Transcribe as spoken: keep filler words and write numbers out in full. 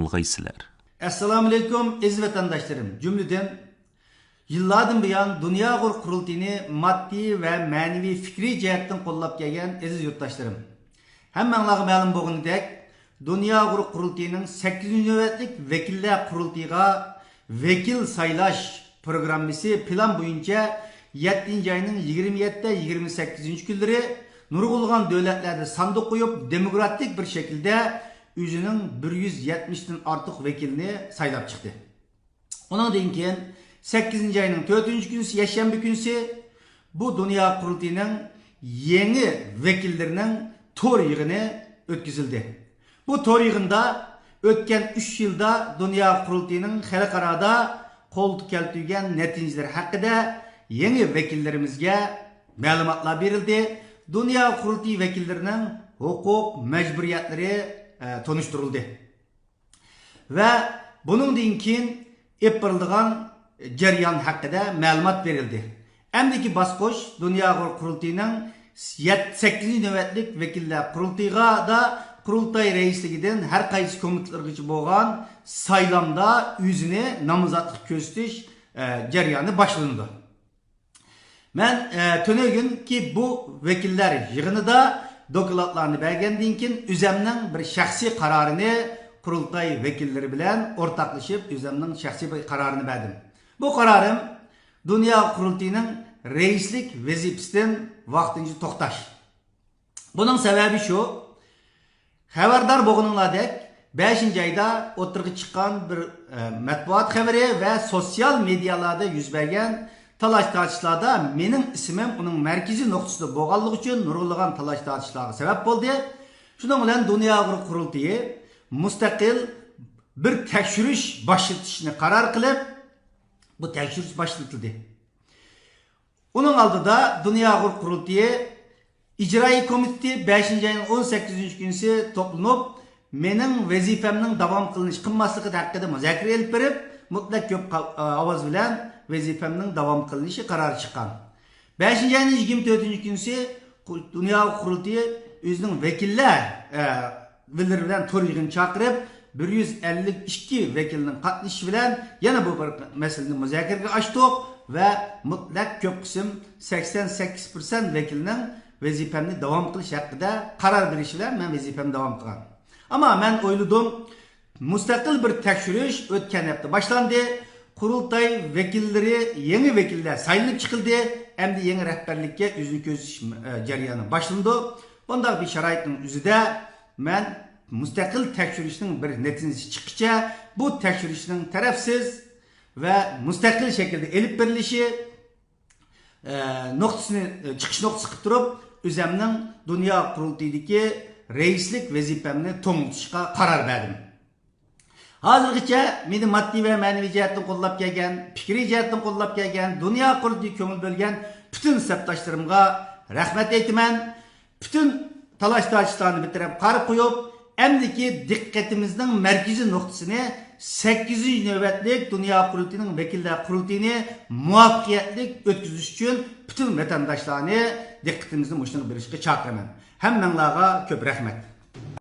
باققايسىلەر. ئەسسالامۇئەلەيكۇم، ئەزىز ۋەتەنداشلىرىم، جۈملىدىن يىللاردىن بۇيان دۇنيا ئۇيغۇر قۇرۇلتىيىنى ماددىي ۋە مەنىۋى، پىكرىي جەھەتتىن قوللاپ كەلگەن ئەزىز يۇرتداشلىرىم. ھەممەڭلارغا مەلۇم بولغىنىدەك، دۇنيا ئۇيغۇر قۇرۇلتىيىنىڭ سەككىزىنچى نۆۋەتلىك ۋەكىللەر قۇرۇلتىيىغا ۋەكىل سايلاش پروگراممىسى پىلان بويىچە يەتتىنچى ئاينىڭ يىگىرمە يەتتە، يىگىرمە سەككىزىنچى كۈنلىرى نۇرغۇنلىغان دۆلەتلەردە ساندۇق قويۇپ، دېموكراتىك بىر شەكىلدە ئۆزىنىڭ بىر يۈز يەتمىشتىن ئارتۇق ۋەكىلنى سايلاپ چىقتى. ئۇنىڭدىن كېيىن سەككىزىنچى ئاينىڭ تۆتىنچى كۈنى، يەكشەنبە كۈنى بۇ دۇنيا قۇرۇلتىيىنىڭ يېڭى ۋەكىللىرىنىڭ تور يىغىنى ئۆتكۈزۈلدى. بۇ تور يىغىندا ئۆتكەن ئۈچ يىلدا دۇنيا قۇرۇلتىيىنىڭ خەلقئارادا قولغا كەلتۈرگەن نەتىجىلىرى ھەققىدە يېڭى ۋەكىللىرىمىزگە مەلۇماتلار بېرىلدى. دۇنيا قۇرۇلتىيى ۋەكىللىرىنىڭ ھوقۇق، مەجبۇرىيەتلىرى، ئە، تونۇشتۇرۇلدى. ۋە بۇنىڭدىن كېيىن ئېلىپ بېرىلىدىغان جەريان ھەققىدە مەلۇمات بېرىلدى. ئەمدىكى باسقۇچ دۇنيا ئۇيغۇر قۇرۇلتىيىنىڭ يەت-، سەككىزىنچى نۆۋەتلىك ۋەكىللەر قۇرۇلتىيىغا دا قۇرۇلتاي رەئىسلىكىدىن ھەر قايسى كومىتېتلىرىغىچە بولغان سايلامدا ئۆزىنى نامزاتلىق كۆرسىتىش، ئە، جەريانى باشلىنىدۇ. مەن، ئە، تۈنۈگۈنكى بۇ ۋەكىللەر يىغىنىدا دوكلاتلارنى بەرگەندىن كېيىن، ئۆزەمنىڭ بىر شەخسىي قارارىنى قۇرۇلتاي ۋەكىللىرى بىلەن ئورتاقلىشىپ، ئۆزەمنىڭ شەخسىي بىر قارارىنى بەردىم. بۇ قارارىم دۇنيا قۇرۇلتىيىنىڭ رەئىسلىك ۋەزىپىسىدىن ۋاقتىنچە توختاش. بۇنىڭ سەۋەبى شۇ، خەۋەردار بولغىنىڭلاردەك، بەشىنچى ئايدا ئوتتۇرىغا چىققان بىر، ئە، مەتبۇئات خەۋىرى ۋە سوتسىيال مېدىيالاردا يۈز بەرگەن تالاش-تارتىشلاردا مېنىڭ ئىسمىم ئۇنىڭ مەركىزىي نۇقتىسىدا بولغانلىقى ئۈچۈن نۇرغۇنلىغان تالاش-تارتىشلارغا سەۋەب بولدى. شۇنىڭ بىلەن دۇنيا ئۇيغۇر قۇرۇلتىيى مۇستەقىل بىر تەكشۈرۈش باشلىتىشنى قارار قىلىپ، بۇ تەكشۈرۈش باشلىتىلدى. ئۇنىڭ ئالدىدا دۇنيا ئۇيغۇر قۇرۇلتىيى ئىجرائىي كومىتېتى بەشىنچى ئاينىڭ ئون سەككىزىنچى كۈنى توپلىنىپ، مېنىڭ ۋەزىپەمنىڭ داۋام قىلىنىش قىلماسلىقى ھەققىدە مۇزاكىرە ئېلىپ بېرىپ، مۇتلەق كۆپ قا-، ئاۋاز بىلەن ۋەزىپەمنىڭ داۋام قىلىنىشى قارارى چىققان. بەشىنچى ئاينىڭ يىگىرمە تۆتىنچى كۈنى قۇ-، دۇنيا قۇرۇلتىيى ئۆزىنىڭ ۋەكىللەر، ئە، ۋىللىرى بىلەن تور يىغىن چاقىرىپ، بىر يۈز ئەللىك ئىككى ۋەكىلنىڭ قاتنىشىشى بىلەن يەنە بۇ بىر مەسىلىنى مۇزاكىرىگە ئاچتۇق ۋە مۇتلەق كۆپ قىسىم، سەكسەن سەككىز پىرسەنت ۋەكىلنىڭ ۋەزىپەمنى داۋام قىلىش ھەققىدە قارار بېرىشى بىلەن مەن ۋەزىپەمنى داۋام قىلغان. ئەمما مەن ئويلىدىم، مۇستەقىل بىر تەكشۈرۈش ئۆتكەن ھەپتە باشلاندى. قۇرۇلتاي ۋەكىللىرى، يېڭى ۋەكىللەر سايلىنىپ چىقىلدى. ئەمدى يېڭى رەھبەرلىككە ئۆزىنى كۆرسىتىش، ئە، جەريانى باشلىنىدۇ. بۇنداق بىر شارائىتنىڭ ئۆزىدە مەن مۇستەقىل تەكشۈرۈشنىڭ بىر نەتىجىسى چىققىچە، بۇ تەكشۈرۈشنىڭ تەرەپسىز ۋە مۇستەقىل شەكىلدە ئېلىپ بېرىلىشى، ئە، نۇقتىسىنى، ئە، چىقىش نۇقتىسى قىلىپ تۇرۇپ، ئۆزەمنىڭ دۇنيا قۇرۇلتىيىدىكى رەئىسلىك ۋەزىپەمنى توڭلىتىشقا قارار بەردىم. ھازىرغىچە مېنى ماددىي ۋە مەنىۋى جەھەتتىن قوللاپ كەلگەن، پىكرىي جەھەتتىن قوللاپ كەلگەن، دۇنيا قۇرۇلتىيىغا كۆڭۈل بۆلگەن پۈتۈن سەپداشلىرىمغا رەھمەت ئېيتىمەن. پۈتۈن تالاش-تارتىشلارنى بىر تەرەپكە قارىپ قويۇپ، ئەمدىكى دىققىتىمىزنىڭ مەركىزىي نۇقتىسىنى سەككىزىنچى نۆۋەتلىك دۇنيا قۇرۇلتىيىنىڭ ۋەكىللەر قۇرۇلتىيىنى مۇۋەپپەقىيەتلىك ئۆتكۈزۈش ئۈچۈن پۈتۈن ۋەتەنداشلارنى دىققىتىمىزنى مۇشۇنىڭغا بېرىشقا چاقىرىمەن. ھەممەڭلارغا كۆپ رەھمەت.